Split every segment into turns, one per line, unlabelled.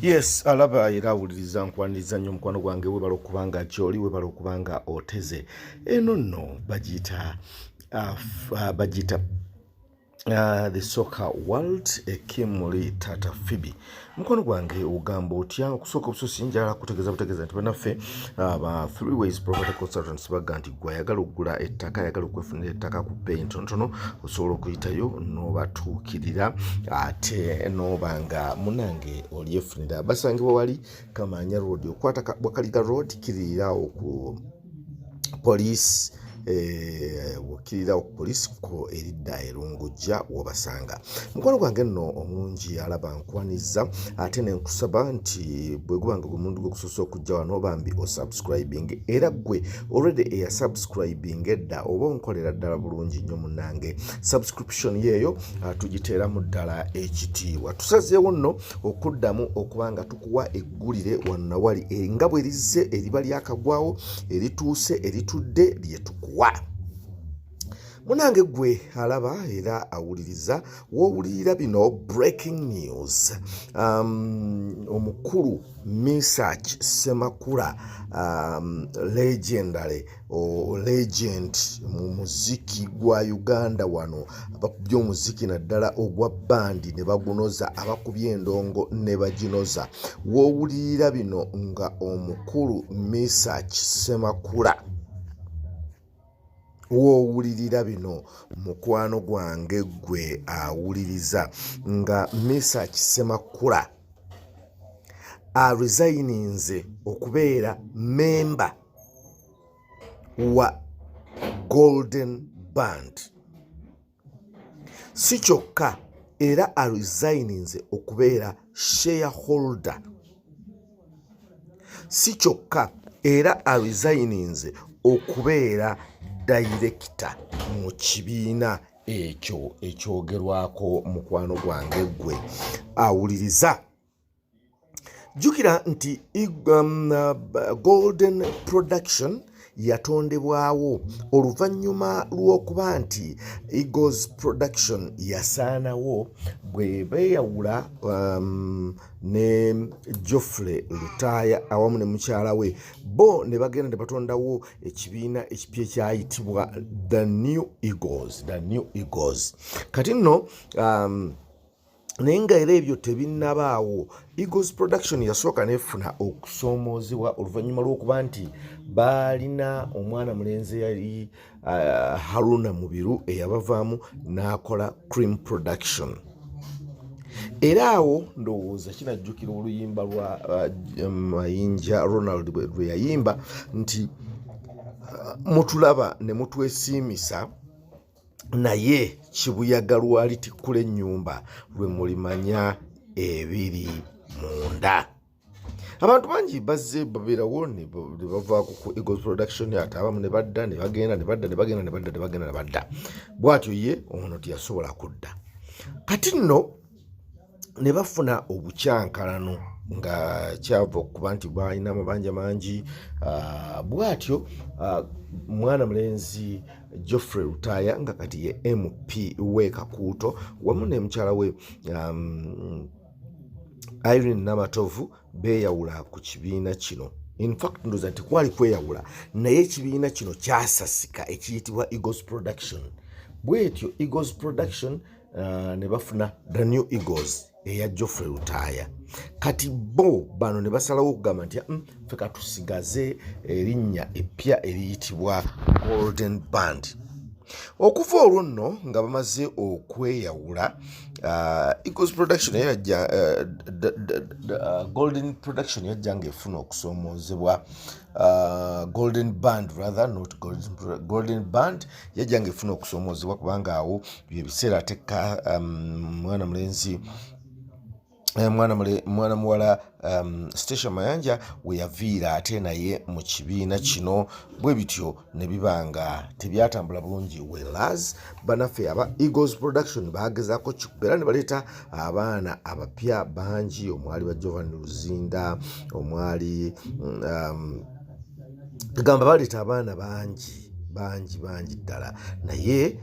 Yes, alaba era awuliriza, nkwaniriza nnyo mukwano gwange. Webala okuba nga gyoli, webala okuba nga oteze. Eno nno bagiyita the Soccer World, ekimuli Tata Fibi. Mukwano gwange, ogamba otya? Okusooka obusosi, njagala kutegeeza butegeeza nti bannaffe aba Three Ways Property Consultants baga nti gwe ayagala okugula ettaka, ayagala okwefunira ettaka ku bbeeyi ntonotono, osobola okuyitayo n'obatuukirira ate n'oba nga munange olyefunira. Basangibwa wali Kamanya Road, okwata Wakaliga Road, kiririrawo ku poliisi, okkirirawo ku poliisi ko eridda erungujja, wobasanga. Mukwano gwange nno omungi alaba, nkwaniza ate nenkusaba nti bwe guba nga gwe mulundi gwokusoose okujja wano, bambi osubscribing. Era gwe already eyasubscribing edda, oba onkolera ddala bulungi nnyo munnange. Subscription yeeyo tugiteeramu ddala ekitiibwa. Tusazeewo nno okuddamu okuba nga tukuwa eggulire wano nawali nga bwe lizze eriba lyakagwawo, erituuse, eritudde lyetukuwa. Munange gwe alaba era awuliriza, woowulirira bino breaking news, omukulu Misach Semakula, legendary o legend mu muziki gwa Uganda wano, abakubye omuziki naddala ogwa bandi ne bagunoza, abakubye endongo ne baginoza, woowulirira bino nga omukulu Misach Semakula, woowulirira bino mukwano gwange gwe awuliriza nga Misach Semakula aresigninze okubeera memba wa Golden Band. Si kyokka, era aresigninze okubeera shareholder. Si kyokka, era aresigninze okubeera dayirekita mu kibiina ekyo ekyogerwako. Mukwano gwange gwe awuliriza, jjukira nti Golden Production yatondebwawo oluvannyuma lw'okuba nti Eagles Production yasaanawo bwe beeyawula ne Geoffrey Lutaaya awamu ne mukyala we, bo ne bagenda ne batondawo ekibiina ekipya ekyayitibwa The New Eagles, The New Eagles. Kati nno naye nga era ebyo tebinnabaawo, Eagles Production yasooka nefuna okusoomoozebwa oluvannyuma lw'okuba nti baalina omwana mulenzi yali Haruna Mubiru eyabavaamu n'akola Cream Production. Era awo ndowooza kinajjukira oluyimba lwa Mayinja Ronald lwe yayimba nti mutulaba ne mutwesiimisa, naye kibuyaga lwalitikkula ennyumba lwe mulimanya ebiri munda. Abantu bangi bazze babeerawo ne bavaako ku Eagles Production, ate abamu ne badda ne bagenda ne badda ne bagenda ne badda ne bagenda ne badda. Bw'atyo ye ono teyasobola kudda. Kati nno ne bafuna obukyankalano nga kyava okuba nti balina amabanja mangi. Bw'atyo mwana mulenzi Geoffrey Lutaaya, nga kati ye MP w'e Kakuuto, wamu ne mukyala we Irene Namatovu, beeyawula ku kibiina kino. Infact ndowooza nti kwali kweyawula, naye ekibiina kino kyasasika ekiyitibwa Eagles Production. Bwetyo Eagles Production ne bafuna The New Eagles eya Geoffrey Lutaaya. Kati bo bano ne basalawo okugamba nti ffe katusigaze erinnya eppya eriyitibwa Golden Band. Okuva olwo nno nga bamaze okweyawula, Eagles Production yajja, Golden Production yajja ng'efuna okusoomoozebwa, Golden Band rather, not Golden, Golden Band yajja ng'efuna okusoomoozebwa kubanga awo byebiseera atekka mwana mulenzi mwana muwala Stecia Mayanja we yaviira ate naye mu kibiina kino. Bwe bityo ne biba nga tebyatambula bulungi. Whereas banaffe aba Eagles Production bagezaako kikubeera ne baleeta abaana abapya bangi, omwali ba Jovan Luzinda, omwali gamba baleeta abaana bangi. Bangi bangi ddala, naye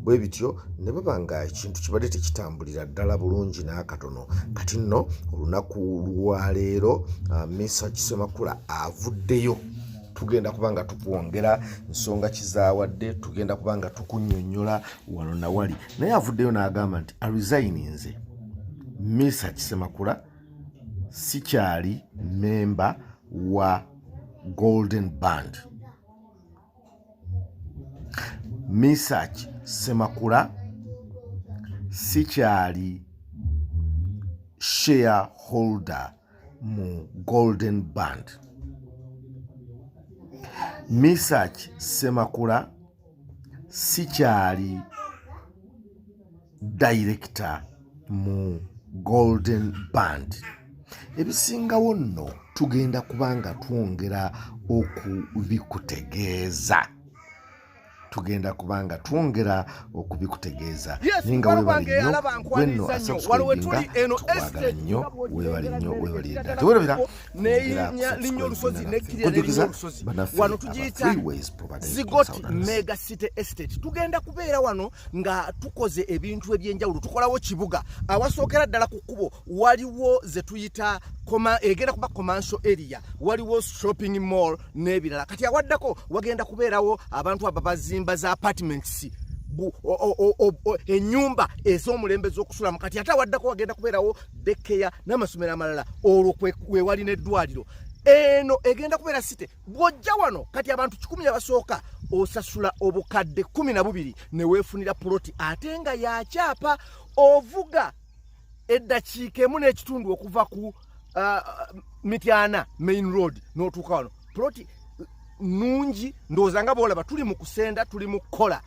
bwe bityo ne baba nga ekintu kibadde tekitambulira ddala bulungi n'akatono. Kati nno olunaku lwaleero Mesach Semakula avuddeyo. Tugenda kuba nga tukwongera nsonga kizaawadde, tugenda kuba nga tukunnyonnyola wano nawali, naye avuddeyo n'agamba nti aresigninze. Mesach Semakula sikyali memba wa Golden Band. Mesach Semakula sikyali shareholder mu Golden Band. Mesach Semakula sikyali director mu Golden Band. Ebisingawo nno tugenda kubanga twongera okubikutegeeza, tugenda kubanga twongera okubikutegeeza. Naye nga webale nnyo gwenno asubscribinga, tukwagala nnyo. Webale nnyo, webale ddala, tewerabira.
Linnya olusozi nekkirira olusozi wano tugiyita Zigoti Mega City Estate. Tugenda kubeera wano nga tukoze ebintu ebyenjawulo, tukolawo kibuga. Awasookera ddala ku kkubo waliwo ze tuyita egenda kuba commercial area, waliwo shopping mall n'ebirala. Kati awaddako wagenda kubeerawo abantu abo bazimba za apartments, ennyumba ez'omulembe z'okusulamu. Kati ate awaddako wagenda kubeerawo daycare n'amasomero amalala, olwo wewali n'eddwaliro. Eno egenda kubeera city. Bw'ojja wano kati abantu 100 abasooka osasula obukadde 12 ne weefunira puloti, ate nga yakyapa. Ovuga eddakiika emu n'ekitundu okuva ku Mityana Main Road n'otuuka wano. Puloti nungi, ndowooza nga boolaba tuli mu kusenda, tuli mu kukola.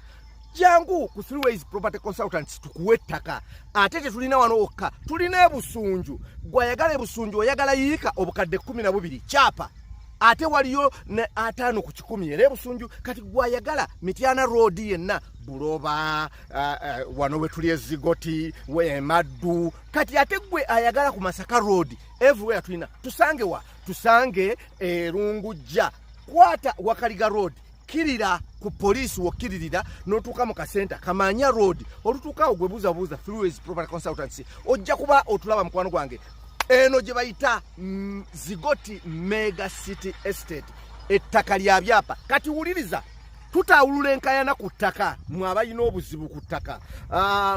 Jangu ku Three Ways Property Consultants tukuwe ettaka. Ate tetulina wano wokka, tulina ebusunju. Gwayagala ebusunju, oyagala yiika obukadde 12 kyapa, ate waliyo ne 50 ku 100 era ebusunju. Kati gwayagala Mityana Road yenna, Buloba, wano we tuli ezigoti wemaddu. Kati ate gwe ayagala ku Masaka Road, everywhere tulina. Tusange wa? Tusange Erungujja, kwata Wakaliga Road, kirira ku poliisi, wokkiririra n'otuuka mu kasenta Kamanya Road. Olutuukaawo gwe buuzabuuza Three Ways Property Consultancy, ojja kuba otulaba, mukwano gwange. Eno gye bayita Zigoti Mega City Estate, ettaka lya byapa. Kati wuliriza, tutawulula enkayana ku ttaka. Mwe abalina obuzibu ku ttaka,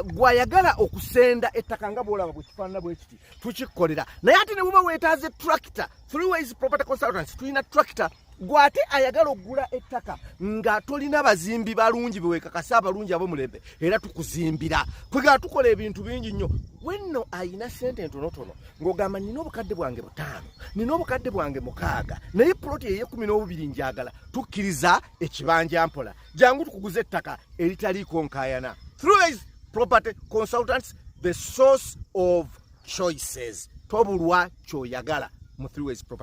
gwayagala okusenda ettaka nga bwolaba bwe kifaanana bwe kiti, tukikolera. Naye ate ne buba weetaaze tractor, Three Ways Property Consultants tulina tractor. Gwate ayagala okugula ettaka nga tolina bazimbi balungi bewekakasa, abalungi ab'omulembe, era tukuzimbira. Kwegala tukola ebintu bingi nnyo. Wenno ayina sente entonotono ng'ogamba nina obukadde bwange 5, nina obukadde bwange 6, naye puloti ey'e12 njagala, tukkiriza ekibanja mpola. Jangu tukuguza ettaka eritaliiko nkaayana. Three Ways Property Consultants, the source of choices. Tobulwa kyoyagala mu Three Ways Property.